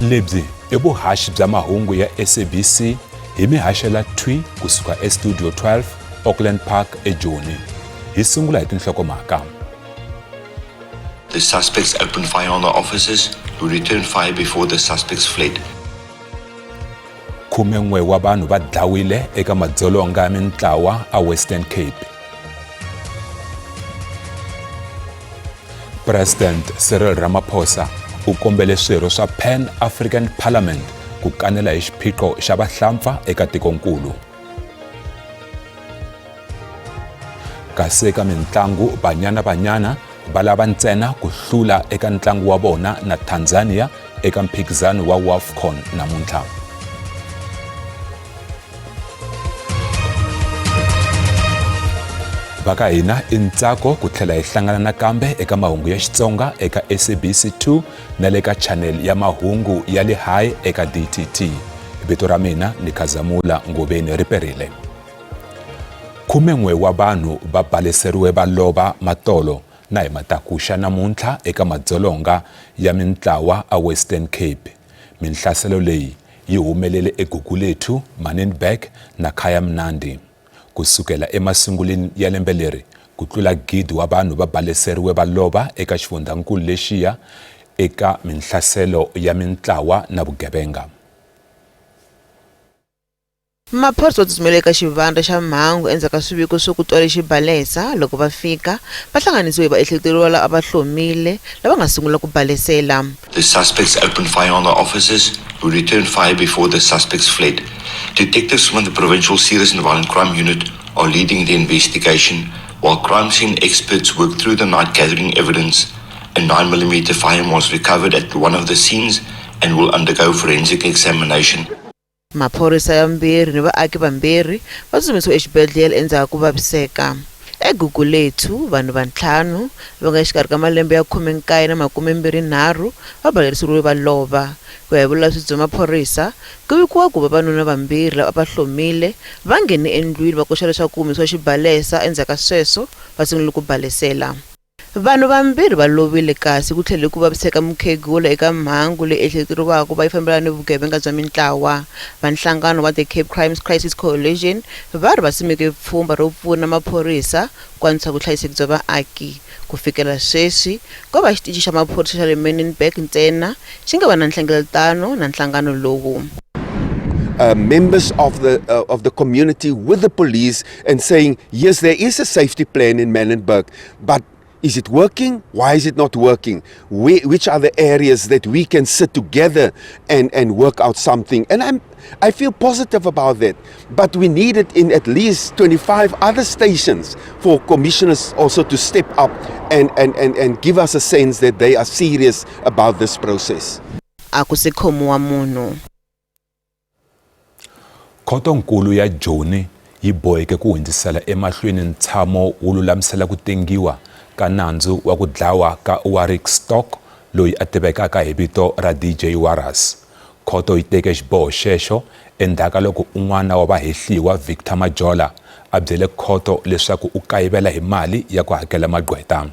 Lebyi i vuhaxi bya mahungu ya SABC hi mi haxela thwi kusuka eStudio 12, Auckland Park eJoni. Hi sungula hi tinhlokomhaka. The suspects opened fire on the officers, who returned fire before the suspects fled. 11 wa vanhu va dlawile eka madzolonga ya mintlawa a Western Cape. President Cyril Ramaphosa u kombele swirho swa Pan African Parliament ku kanela hi xiphiqo xa vahlampfa eka tikonkulu. Kasi eka mintlangu Banyana Banyana va lava ntsena ku hlula eka ntlangu wa vona na Tanzania eka mphikizano wa WAFCON namuntlha. Va ka hina i ntsako ku tlhela hi hlangana nakambe eka mahungu ya Xitsonga eka SABC 2 na le ka channel ya mahungu ya le hayi eka DTT. Vito ra mina ni Khazamula Ngoveni Riperile. 11 wa vanhu va baleseriwe va lova matolo na hi matakuxa namuntlha eka madzolonga ya mintlawa a Western Cape. Minhlaselo leyi yi humelele eGugulethu, Manenberg na Khayamnandi. Ku sukela emasunguleni ya lembe leri, ku tlula gidi wa vanhu va baleseriwe va lova eka xifundhankulu lexiya eka minhlaselo ya mintlawa na vugevenga. Maphorisa va tsutsumele eka xivandla xa mhangu endzhaku ka swiviko swo ku twale xibalesa. Loko va fika, va hlanganisiwe hi vaehleketeriwa lava a va hlomile lava nga sungula ku balesela. The suspects opened fire on the officers, who returned fire before the suspects fled. Detectives from the Provincial Serious and Violent Crime Unit are leading the investigation, while crime scene experts work through the night gathering evidence. A 9mm firearm was recovered at one of the scenes and will undergo forensic examination. Maphorisa yambirhi ni vaaki vambirhi va tsutsumisiwe exibedlhele endzhaku ka ku vaviseka. EGugulethu, vanhu vantlhanu va nga exikarhi ka malembe ya 19 na 23 va baleriseriwe va lova. Ku ya hi vulavisisi bya maphorisa, ku vikiwa ku vavanuna vambirhi lava a va hlomile va nghene endlwini va koxa leswaku ku humesiwa xibalesa endzhaku ka sweswo va sungule ku balesela. Vanhu vambirhi va lovile kasi ku tlhele ku vaviseka mukhegula eka mhangu leyi ehleketeriwaka ku va yi fambelana ni vugevenga bya mintlawa. Va nhlangano wa The Cape Crimes Crisis Coalition va ri va simeke pfhumba ro pfuna maphorisa ku antswisa vuhlayiseki bya vaaki. Ku fikela sweswi, ko va xitichi xa maphorisa xa le Manenberg ntsena xi nga va na nhlengeletano na nhlangano lowu. Members of the community with the police and saying, yes, there is a safety plan in Manenberg, but is it working? Why is it not working? Which are the areas that we can sit together and work out something? And I feel positive about that. But we need it in at least 25 other stations for commissioners also to step up and give us a sense that they are serious about this process. A ku se khomiwa munhu. Khotonkulu ya Joni yi boheke ku hundzisela emahlweni ntshamo wo lulamisela ku tengiwa ka nandzu wa ku dlawa ka Warwick Stock loyi a tivekaka hi vito ra DJ Warras. Khoto yi teke xiboho xexo endzhaku ka loko un'wana wa vahehliwa Victor Majola a byele khoto leswaku u kayivela hi mali ya ku hakela magqweta.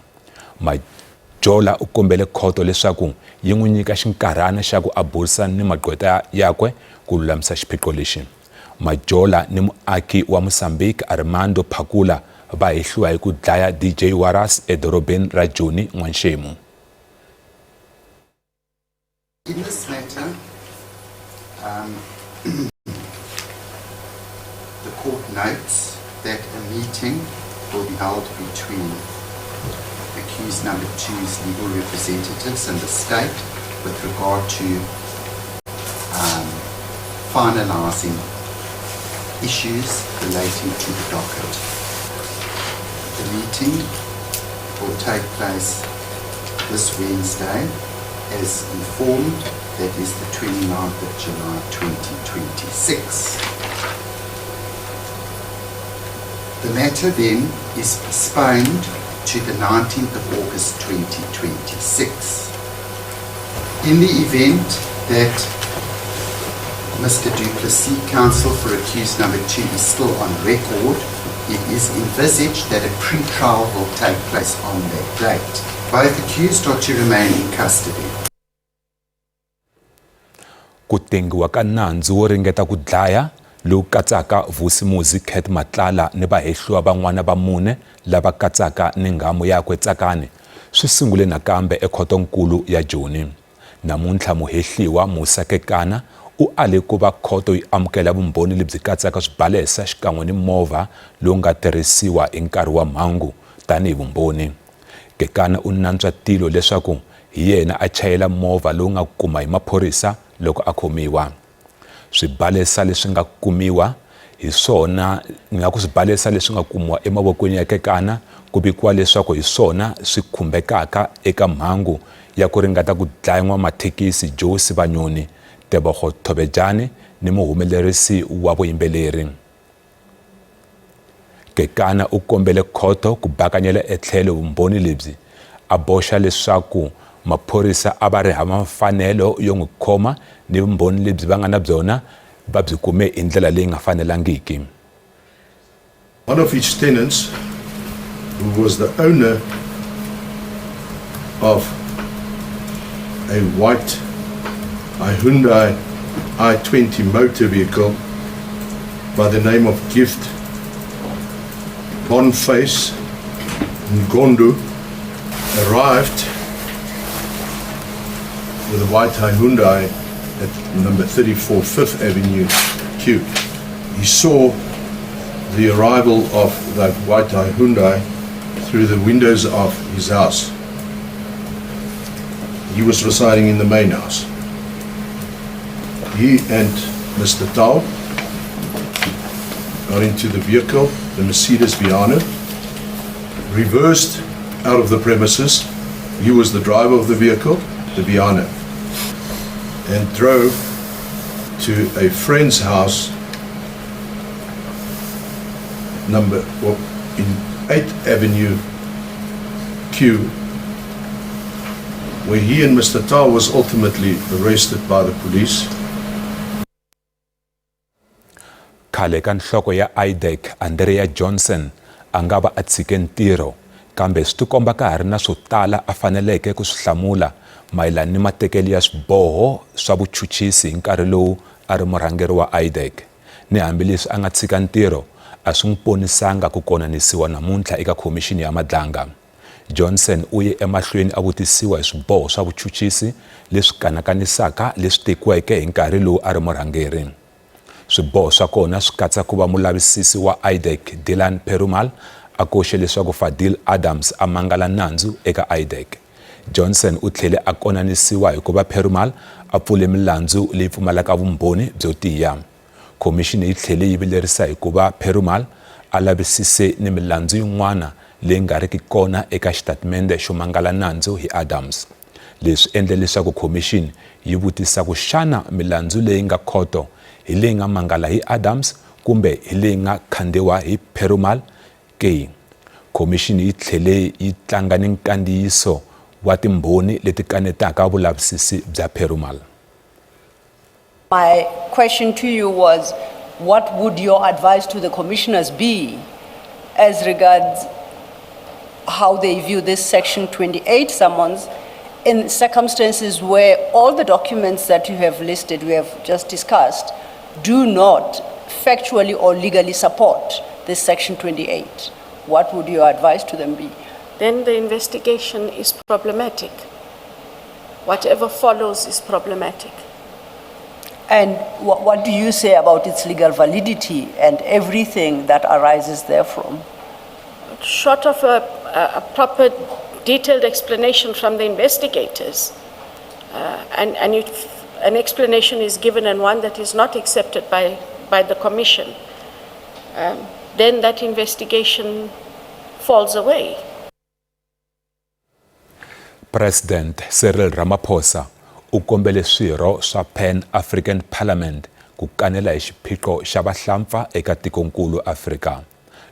Majola u kombele khoto leswaku yi n'wi nyika xinkarhana xa ku a burisana ni magqweta yakwe ku lulamisa xiphiqo lexi. Majola ni muaki wa Mozambique Armando Phakula va hehliwa hi ku dlaya DJ Warras edorobeni ra Joni n'wanxemu. In this matter, the court notes that a meeting will be held between accused number two's legal representatives and the state with regard to finalising issues relating to the docket. The meeting will take place this Wednesday, as informed, that is the 29th of July 2026. The matter then is postponed to the 19th of August 2026. In the event that Mr. Duplessis, counsel for accused number 2, is still on record, it is envisaged that a pre-trial will take place on that date. Both accused are to remain in custody. Ku tengiwa ka nandzu wo ringeta ku dlaya lowu katsaka Vusimuzi Cat Matlala ni vahehliwa van'wana va mune lava katsaka ni nghamu yakwe Tsakani swi sungule nakambe eKhotonkulu ya Joni. Namuntlha muhehliwa Musa Kekana u ale ku va khoto yi amukela vumbhoni lebyi katsaka swibalesa xikan'we ni movha lowu nga tirhisiwa hi nkarhi wa mhangu tanihi vumbhoni. Kekana u nantswa tilo leswaku hi yena a chayela movha lowu nga kuma hi maphorisa loko a khomiwa. Swibalesa leswi nga kumiwa hi swona ni nga ku swibalesa leswi nga kumiwa emavokweni ya Kekana ku vikiwa leswaku hi swona swi khumbekaka eka mhangu ya ku ringeta ku dlaya n'wamathekisi Joe Sibanyoni, Tebogo Thobejane ni muhumelerisi wa vuyimbeleri. Kekana u kombele khoto ku bakanyela etlhelo vumbhoni lebyi, a boxa leswaku maphorisa a va ri hava mfanelo yo n'wi khoma ni vumbhoni lebyi va nga na byona va byi kume hi ndlela leyi nga fanelangiki. One of its tenants, who was the owner of a white Hyundai i20 motor vehicle by the name of Gift Bonface Ngondu, arrived with a white Hyundai at number 34 Fifth Avenue, Q. He saw the arrival of that white Hyundai through the windows of his house. He was residing in the main house. He and Mr. Tau got into the vehicle, the Mercedes Viano, reversed out of the premises. He was the driver of the vehicle, the Viano, and drove to a friend's house number well, in 8th Avenue Q, where he and Mr. Tau was ultimately arrested by the police. Khale ka nhloko ya IDAC Andrea Johnson a nga va a tshike ntirho, kambe swi tikomba ka ha ri na swo tala a faneleke ku swi hlamula mayelana ni matekelo ya swiboho swa vuchuchisi hi nkarhi lowu a ri murhangeri wa IDAC. Ni hambileswi a nga tshika ntirho, a swi n'wi ponisanga ku konanisiwa namuntlha eka Khomixini ya Madlanga. Johnson u ye emahlweni a vutisiwa hi swiboho swa vuchuchisi leswi kanakanisaka leswi tekiweke hi nkarhi lowu a ri murhangeri. Swiboho swa kona swi katsa ku va mulavisisi wa IDAC Dylan Perumal a koxe leswaku Fadil Adams a mangala nandzu eka IDAC. Johnson u tlhele a konanisiwa hi ku va Perumal a pfule milandzu leyi pfumalaka vumbhoni byo tiya. Khomixini yi tlhele yi vilerisa hi ku va Perumal a lavisise ni milandzu yin'wana leyi nga riki kona eka xitatimende xo mangala nandzu hi Adams. Leswi endle leswaku khomixini yi vutisa ku xana milandzu leyi nga khoto hi leyi nga mangala hi Adams kumbe hi leyi nga khandziwa hi Perumal ke. Khomixini yi tlhele yi tlanga ni nkandziyiso wa timbhoni leti kanetaka vulavisisi bya Perumal. My question to you was, what would your advice to the commissioners be as regards how they view this Section 28 summons in circumstances where all the documents that you have listed, we have just discussed, do not factually or legally support this Section 28? What would your advice to them be? Then the investigation is problematic. Whatever follows is problematic. And what do you say about its legal validity and everything that arises therefrom? Short of a proper detailed explanation from the investigators, and if an explanation is given and one that is not accepted by the commission, then that investigation falls away. President Cyril Ramaphosa u kombele swirho swa Pan African Parliament ku kanela hi xiphiqo xa vahlampfa eka tikonkulu Afrika.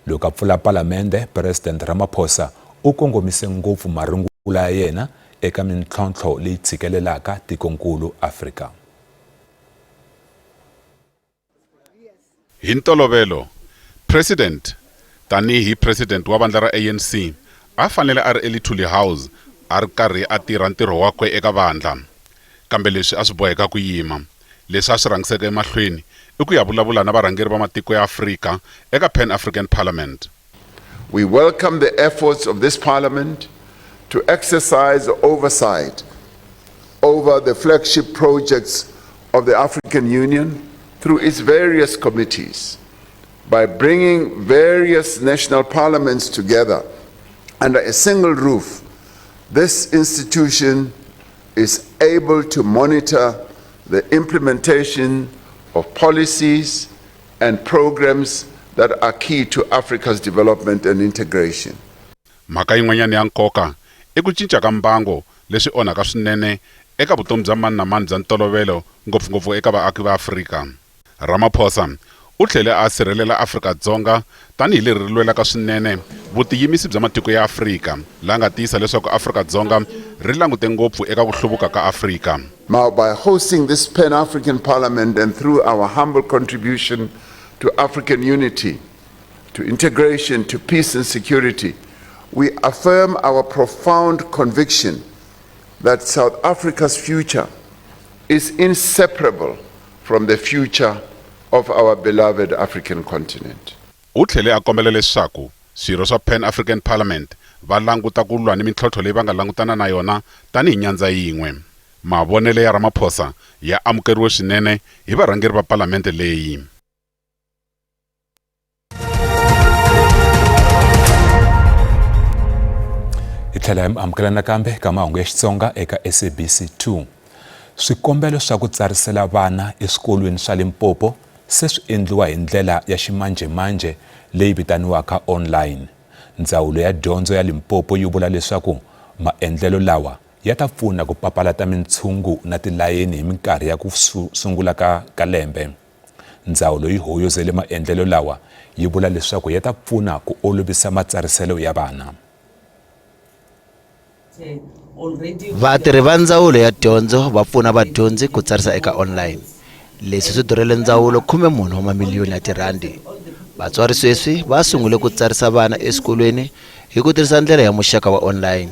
Loko a pfula palamende, President Ramaphosa u kongomise ngopfu marungula ya yena eka mintlhontlho leyi tshikelelaka tikonkulu Afrika. Hi ntolovelo, President, tani hi President wa vandla ra ANC, a fanele a ri eLuthuli House a ri karhi a tirha ntirho wakwe eka vandla. Kambe leswi a swi boheka ku yima. Leswi a swi rhangiseke emahlweni i ku ya vulavula na varhangeri va matiko ya Afrika eka Pan African Parliament. We welcome the efforts of this parliament to exercise oversight over the flagship projects of the African Union through its various committees by bringing various national parliaments together under a single roof. This institution is able to monitor the implementation of policies and programs that are key to Africa's development and integration. Mhaka yin'wanyana ya nkoka i ku cinca ka mbango leswi onhaka swinene eka vutomi bya mani na mani bya ntolovelo, ngopfungopfu eka vaaki va Afrika. Ramaphosa u tlhele a sirhelela Afrika-Dzonga tanihi leri ri lwelaka swinene vutiyimisi bya matiko ya Afrika, laha nga tiyisa leswaku Afrika-Dzonga ri langute ngopfu eka ku hluvuka ka Afrika. Now, by hosting this Pan-African Parliament and through our humble contribution to African unity, to integration, to peace and security, we affirm our profound conviction that South Africa's future is inseparable from the future of our beloved African continent. U tlhele a kombela leswaku swirho swa Pan African Parliament va languta ku lwa ni mintlhontlho leyi va nga langutana na yona tanihi nyandza yin'we. Mavonelo ya Ramaphosa ya amukeriwe swinene hi varhangeri va palamente leyi. Hi tlhela hi mi amukela nakambe ka mahungu ya Xitsonga eka SABC 2. Swikombelo swa ku tsarisela vana eswikolweni swa Limpopo se swi endliwa hi ndlela ya ximanjhemanjhe leyi vitaniwaka online. Ndzawulo ya Dyondzo ya Limpopo yi vula leswaku maendlelo lawa ya ta pfuna ku papalata mintshungu na tilayeni hi minkarhi ya ku sungula ka ka lembe. Ndzawulo yi hoyozele maendlelo lawa yi vula leswaku ya ta pfuna ku olovisa matsariselo ya vana. Vatirhi va Ndzawulo ya Dyondzo va pfuna vadyondzi ku tsarisa eka online. Leswi swi durhele ndzawulo 14 wa mamiliyoni ya tirhandi. Vatswari sweswi va sungule ku tsarisa vana eswikolweni hi ku tirhisa ndlela ya muxaka wa online.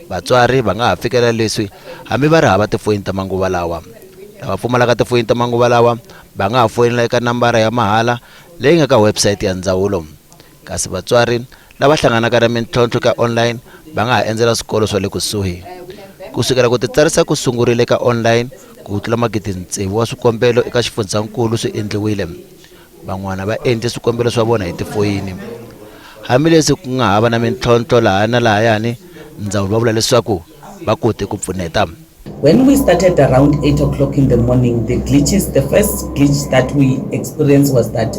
Vatswari va nga ha fikelela leswi hambi va ri hava tifoyini ta manguva lawa. Lava pfumalaka tifoyini ta manguva lawa va nga ha foyinela eka nambara ya mahala leyi nga ka website ya ndzawulo. Kasi vatswari lava hlanganaka na mintlhontlho ka online va nga ha endzela swikolo swa le kusuhi. Ku sukela ku titsarisa ku sungurile ka online, ku tlula magidi tsevu wa swikombelo eka xifundzankulu swi endliwile. Van'wana va endle swikombelo swa vona hi tifoyini. Hambileswi ku nga ha va na mintlhontlho laha na lahayani, ndzawulo va vula leswaku va kote ku pfuneta. When we started around 8 o'clock in the morning, the glitches, the first glitch that we experienced was that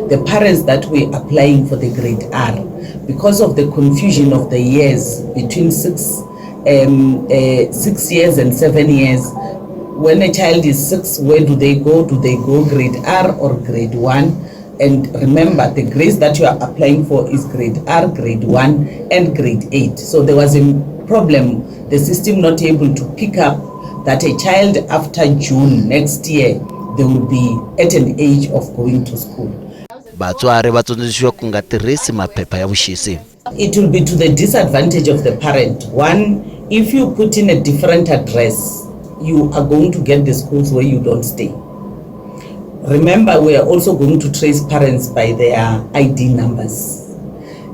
the parents that were applying for the grade R, because of the confusion of the years between 6 years and 7 years, when a child is 6, where do they go? Do they go grade R or grade 1? And remember, the grades that you are applying for is grade R, grade 1, and grade 8. So there was a problem, the system not able to pick up that a child after June next year, they will be at an age of going to school. Vatswari va tsundzuxiwa ku nga tirhisi maphepha ya vuxisi. It will be to the disadvantage of the parent. One, if you put in a different address, you are going to get the schools where you don't stay. Remember, we are also going to trace parents by their ID numbers.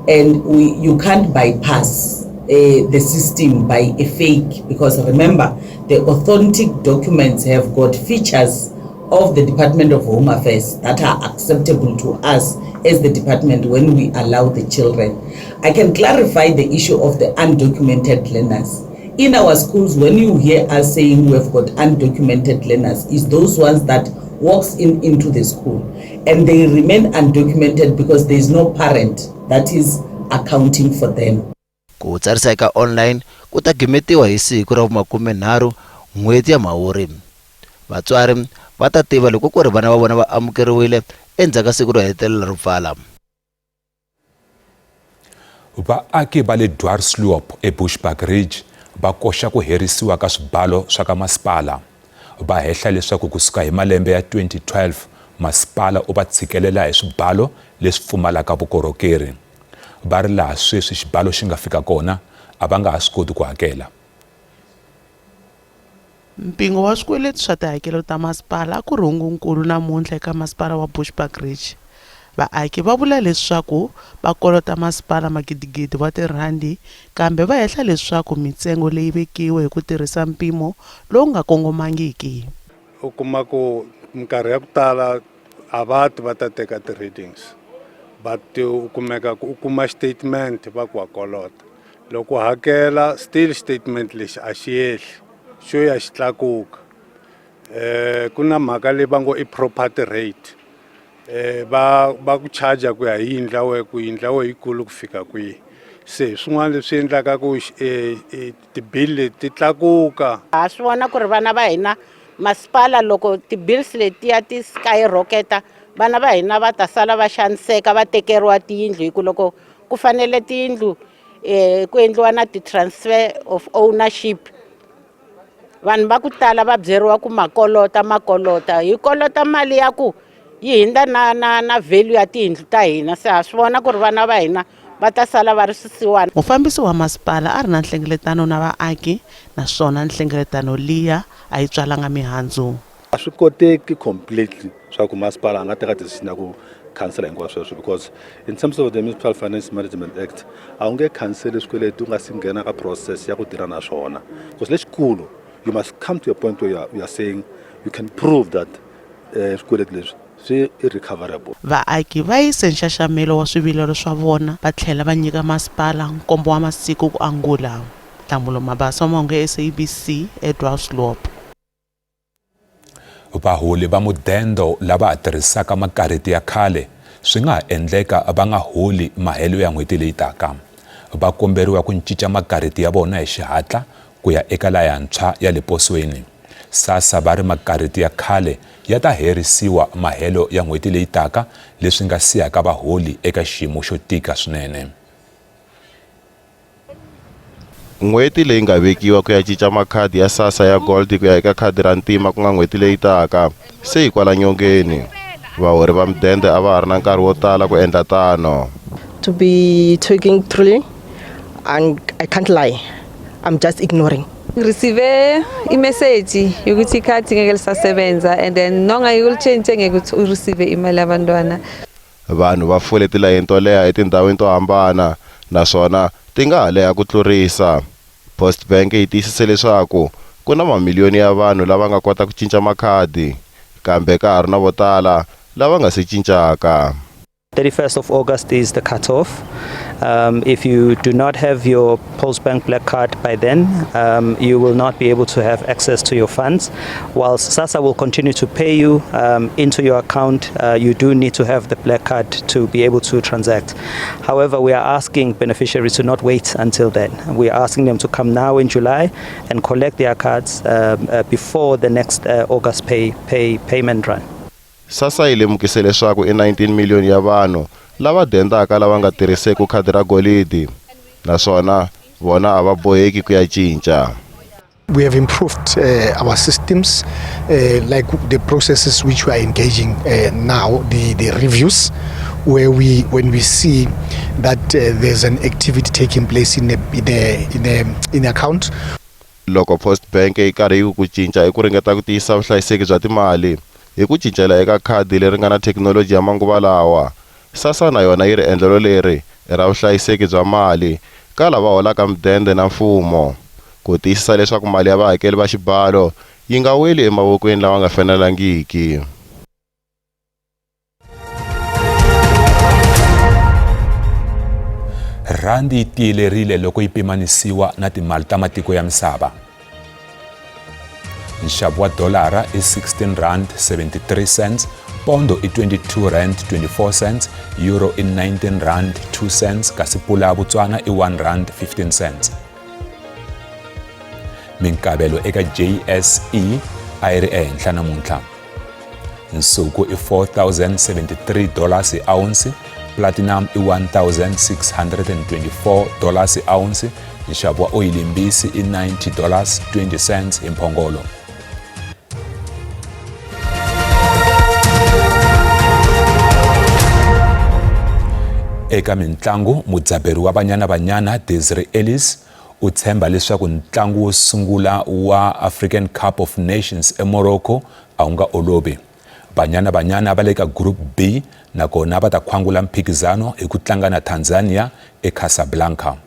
And you can't bypass the system by a fake, because remember, the authentic documents have got features of the Department of Home Affairs that are acceptable to us as the department when we allow the children. I can clarify the issue of the undocumented learners. In our schools, when you hear us saying we've got undocumented learners, is those ones that walks in into the school and they remain undocumented because there is no parent that is accounting for them. Ku tsarisa eka online ku ta gimetiwa hi siku ra vu-30 n'hweti ya Mhawuri. Vatswari va ta tiva loko ku ri vana va vona va amukeriwile endzhaku ka siku ro hetelela ro pfala. Vaaki va le Dwarsloop eBushbuckridge va koxa ku herisiwa ka swibalo swa ka masipala. Va hehla leswaku kusuka hi malembe ya 2012 masipala u va tshikelela hi swibalo leswi pfumalaka vukorhokeri. Va ri laha sweswi xibalo xi nga fika kona a va nga ha swi koti ku hakela. Mpingo wa swikweleti swa tihakelo ta masipala a ku ri hungunkulu namuntlha eka masipala wa Bushbuckridge. Vaaki va vula leswaku va kolota masipala magidigidi wa tirhandi kambe va hehla leswaku mitsengo leyi vekiwe hi ku tirhisa mpimo lowu nga kongomangiki. U kuma ku minkarhi ya ku tala a va ti va ta teka ti-readings but u kumeka ku u kuma statement va ku wa kolota loko u hakela still statement lexi a xi yehli xo ya xi tlakuka um ku na mhaka leyi va ngo i property rate um va va ku charger ku ya hi yindlu ya wena ku yindlu ya wena yikulu ku fika kwihi se hi swin'wana leswi endlaka ku ti-bill leti ti tlakuka. Ha swi vona ku ri vana va hina masipala loko ti-bills letiya ti skyrocket-a vana va hina va ta sala va xaniseka va tekeriwa tiyindlu hi ku loko ku fanele tiyindlu um ku endliwa na ti-transfer of ownership vanhu va ku tala va byeriwa ku makolota makolota hi kolota mali ya ku yi hindza na na na value ya tiyindlu ta hina se ha swi vona ku ri vana va hina va ta sala va ri swisiwana. Mufambisi wa masipala a ri na nhlengeletano na vaaki naswona nhlengeletano liya a yi tswalanga mihandzu. A swi koteki completely swa ku masipala a nga teka decision ya ku khansela hinkwaswo sweswo because in terms of the Municipal Finance Management Act a wu nge khanseli swikweleti u nga si nghena ka process ya ku tirha na swona because lexikulu you must come to a point where you are saying you can prove that eh, swikweleti leswi swi irrecoverable. Vaaki va yise nxaxamelo wa swivilelo swa vona va tlhela va nyika masipala nkombo wa masiku ku angula. Nhlamulo Mabaso Monge, SABC, eDwarsloop. Vaholi va mudendo lava ha tirhisaka makariti ya khale swi nga ha endleka va nga holi mahelo ya n'hweti leyi taka. Va komberiwa ku cinca makariti ya vona hi xihatla ku ya eka layantshwa ya le posweni. SASSA va ri makariti ya khale ya ta herisiwa mahelo ya n'hweti leyi taka leswi nga siyaka vaholi eka xiyimo xo tika swinene. N'hweti leyi nga vekiwa ku ya cinca makhadi ya SASSA ya Gold ku ya eka khadi ra ntima ku nga n'hweti leyi taka, se yi kwala nyongeni. Vahori va mudende a va ha ri na nkarhi wo tala ku endla tano. To be talking truly, and I can't lie, I'm just ignoring. Ngireceive imeseji yokuthi ikhadi ngeke lisasebenza and then nongeke ulitshentshe ngeke ukuthi ureceive imali yabantwana. Vanhu va fole tilayini to leha etindhawini to hambana naswona ti nga ha leha ku tlurisa. Postbank yi tiyisise leswaku ku na mamiliyoni ya vanhu lava nga kota ku cinca makhadi, kambe ka ha ri na vo tala lava nga si cincaka. 31st of August is the cutoff. If you do not have your Postbank Black Card by then, you will not be able to have access to your funds. Whilst SASSA will continue to pay you into your account, you do need to have the Black Card to be able to transact. However, we are asking beneficiaries to not wait until then. We are asking them to come now in July and collect their cards before the next August payment run. SASSA yi lemukise leswaku i 19 miliyoni ya vanhu lava dendaka lava nga tirhiseku khadi ra golidi naswona vona a va boheki ku ya cinca. We have improved our systems, like the processes which we are engaging now, the reviews, where we, when we see that there's an activity taking place in the account. Loko Postbank yi karhi yi ku ku cinca i ku ringeta ku tiyisisa vuhlayiseki bya timali hi ku cincela eka khadi leri nga na thekinoloji ya manguva lawa, SASSA na yona yi ri endlelo leri i ra vuhlayiseki bya mali ka lava holaka mudende na mfumo ku tiyisisa leswaku mali ya vahakeli va xibalo yi nga weli emavokweni lama nga fanelangiki. Rhandi yi tiyelerile loko yi pimanisiwa na timali ta matiko ya misava. Nxavo wa dolara i 16 rand 73 cents, pondo i 22 rand 24 cents, euro i 19 rand 2 cents kasi pula ya Botswana i 1 rand 15 cents. Minkavelo eka JSE a yi ri ehenhla namuntlha. Nsuku i 4073 dollars hi ounce, platinum i 1624 dollars hi ounce, nxavo wa oyilimbisi i 90 dollars 20 cents hi mphongolo. Eka mintlangu, mudzaberi wa Banyana Banyana Desiree Ellis u tshemba leswaku ntlangu wo sungula wa African Cup of Nations eMorocco a wu nga olovi. Banyana Banyana va le ka Group B nakona va ta khwangula mphikizano hi ku tlanga na Tanzania eCasablanca.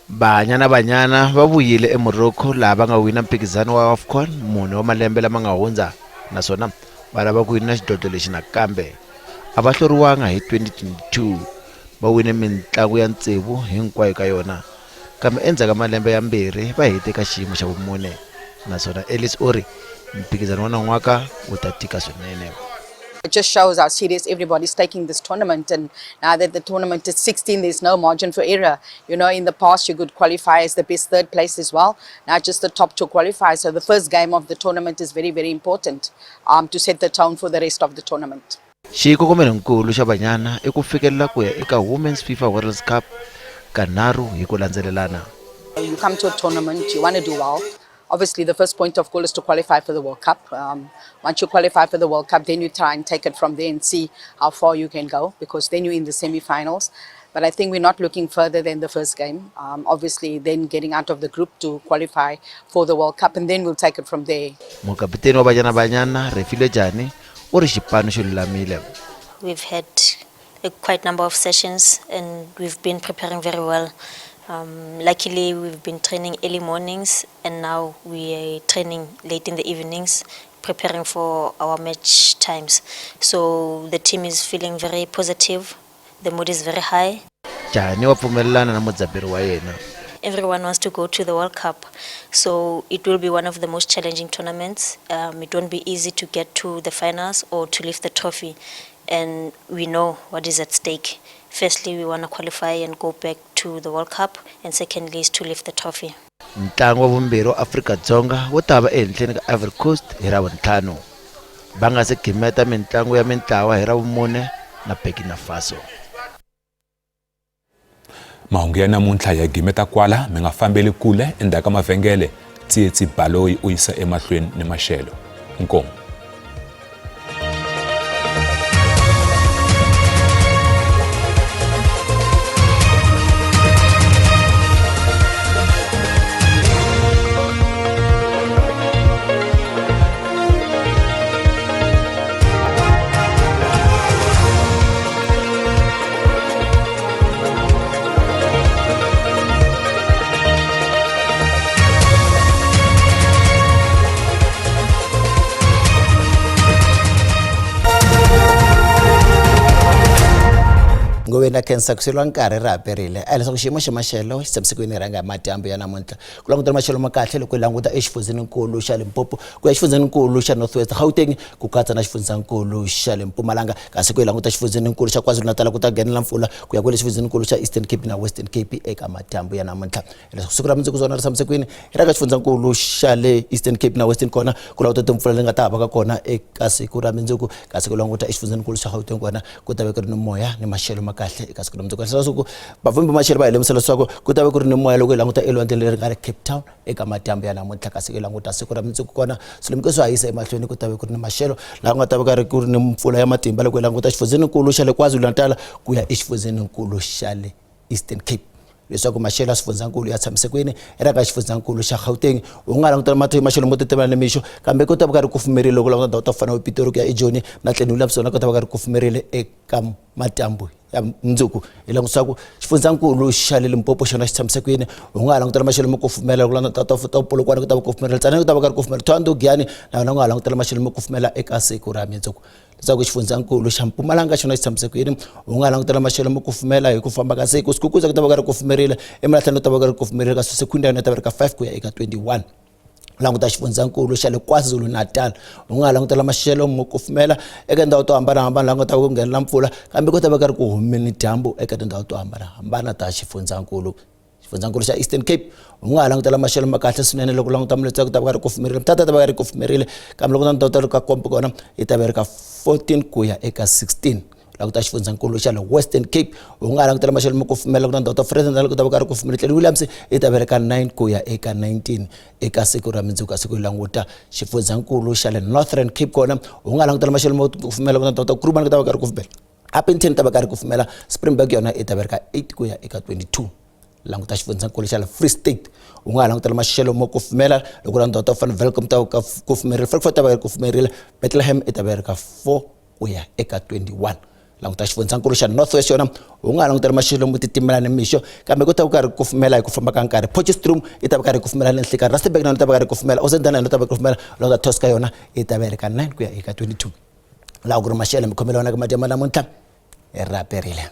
Banyana Banyana va vuyile eMorocco laha va nga wina mphikizano wa AFCON mune wa malembe lama nga hundza naswona va lava ku wina xidlodlo lexi nakambe. A va hluriwanga hi 2022, va wine mintlangu ya tsevu hinkwayo ka yona, kambe endzhaku ka malembe yambirhi va hete eka xiyimo xa vumune naswona Ellis u ri mphikizano wa nan'waka wu ta tika swinene. It just shows how serious everybody's taking this tournament. And now that the tournament is 16, there's no margin for error. You know, in the past, you could qualify as the best third place as well. Now just the top two qualify. So the first game of the tournament is very, very important to set the tone for the rest of the tournament. Xikokomelonkulu xa Banyana i ku fikelela ku ya eka Women's FIFA World Cup kanharhu hi ku landzelelana. You come to a tournament, you want to do well. Obviously, the first point of call is to qualify for the World Cup. Once you qualify for the World Cup, then you try and take it from there and see how far you can go, because then you're in the semi-finals. But I think we're not looking further than the first game. Obviously, then getting out of the group to qualify for the World Cup, and then we'll take it from there. Mukaputeni wa Banyana Banyana, Refiloe Jane, u ri xipano xi lulamile. We've had a quite number of sessions and we've been preparing very well. Luckily, we've been training early mornings and now we are training late in the evenings, preparing for our match times. So the team is feeling very positive. The mood is very high. Jane wa pfumelelana na mudzaberi wa yena. Everyone wants to go to the World Cup, so it will be one of the most challenging tournaments. It won't be easy to get to the finals or to lift the trophy, and we know what is at stake. Firstly, we want to qualify and go back to the World Cup, and secondly is to lift the trophy. Ntlangu wa vumbirhi wa Afrika-Dzonga wu ta va ehenhleni ka Ivory Coast hi Ravuntlhanu. Va nga se gimeta mintlangu ya mintlawa hi Ravumune na Burkina Faso. Mahungu ya namuntlha ya gimeta kwala, mi nga fambeli kule endzhaku ka mavhengele. Tsietsi Baloyi u yisa emahlweni ni maxelo. Inkomu. Ngove na khensa ku seliwa nkarhi ra ha perile a hileswaku xiyimo xa maxelo xi tshamisekile ni rhanga hi madyambu ya namuntlha ku langutela maxelo ma kahle loko hi languta exifundzheninkulu xa Limpopo ku ya exifundzheninkulu xa North West Gauteng ku katsa na xifundzankulu xa le Mpumalanga kasi ku hi languta xifundzheninkulu xa KwaZulu-Natal ku ta nghenela mpfula ku ya kwale xifundzheninkulu xa Eastern Cape na Western Cape eka madyambu ya namuntlha. Hileswaku siku ra mundzuku zona ri tshamise kwini hi ra ka xifundzankulu xa le Eastern Cape na Western kona ku languta timpfula leyi nga ta va ka kona eka siku ra mundzuku kasi ku languta exifundzheninkulu xa Gauteng kona ku ta va ku ri ni moya ni maxelo ma kahle eka siku ra mundzuku. Leswaku vavhumbi va maxelo va hi lemukisa leswaku ku ta va ku ri ni moya loko hi languta elwandle leri nga ri Cape Town eka madyambu ya namuntlha kasi hi languta siku ra mundzuku kona swilemukiso swa ha yisa emahlweni ku ta va ku ri ni maxelo laha ku nga ta va karhi ku ri ni mpfula ya matimba loko hi languta xifundzheninkulu xa le KwaZulu-Natal ku ya exifundzheninkulu xa le Eastern Cape leswaku maxelo ya swifundzhankulu ya tshamise kwini i ra ka xifundzankulu xa Gauteng u nga langutela maxelo mo titimela nimixo kambe ku ta va karhi kufumerile loko languta ndhawu ta ku fana na Pitori ku ya eJoni na Glen Williams ku ta va karhi kufumerile eka madyambu ya mundzuku hi langutisa ku xifundzankulu xa le Limpopo xona xi tshamise ku yini u nga ha langutela maxelo mo kufumela ku languta ta Polokwane ku ta va kufumela Tzaneen ku ta va karhi kufumela Thohoyandou Giyani na yona u nga ha langutela maxelo mo kufumela eka siku ra mundzuku leswaku xifundzankulu xa Mpumalanga xona xi tshamise ku yini u nga ha langutela maxelo mo kufumela hi ku famba ka siku Skukuza ku ta va karhi kufumerile eMalahleni ku ta va karhi kufumerile kasi Secunda yona yi ta va ri ka 5 ku ya eka 21. Languta xifundzankulu xa le KwaZulu-Natal u nga ha langutela maxelo mo kufumela eka tindhawu to hambanahambana laha ku nga ta va ku nghenela mpfula kambe ku ta va karhi ku humile dyambu eka tindhawu to hambanahambana ta xifundzankulu. Xifundzankulu xa Eastern Cape u nga ha langutela maxelo ma kahle swinene loko languta Mletseka ku ta va karhi kufumerile Mthatha ta va karhi kufumerile kambe loko na tindhawu ta ka Kompo kona yi ta va yi ri ka 14 ku ya eka 16. Languta xifundzankulu xa le Western Cape u nga ha langutela maxelo mo kufumela ku na ndhawu ta Vredendal ku ta va karhi kufumela Glen Williams yi ta va ri ka 9 ku ya eka 19 eka siku ra mundzuku ka siku hi languta xifundzankulu xa le Northern Cape kona u nga langutela maxelo mo kufumela ku na ndhawu ta Kuruman ku ta va karhi kufumela Upington ta va karhi kufumela Springburg yona yi ta va ri ka 8 ku ya eka 22. Languta xifundzankulu xa le Free State, u nga ha langutela maxelo mo kufumela loko u ndhawu ta ku fana Welkom ta ka kufumerile, Frankfurt ta va yi kufumerile, Bethlehem i ta va yi ri ka 4 ku ya eka 21. Languta xifundzankulu xa North West, yona u nga ha langutela maxelo mo titimela ni mixo, kambe ku ta ku karhi kufumela hi ku famba ka nkarhi. Potchefstroom yi ta va karhi kufumela ni nhlikani, Rustenburg na yona yi ta va karhi kufumela, Ossendine na yona yi ta va kufumela. Languta Tosca, yona yi ta va yi ri ka 9 ku ya eka 22. Laha ku ri maxelo mikhomelo yona ka madyambu namuntlha, hi raperile.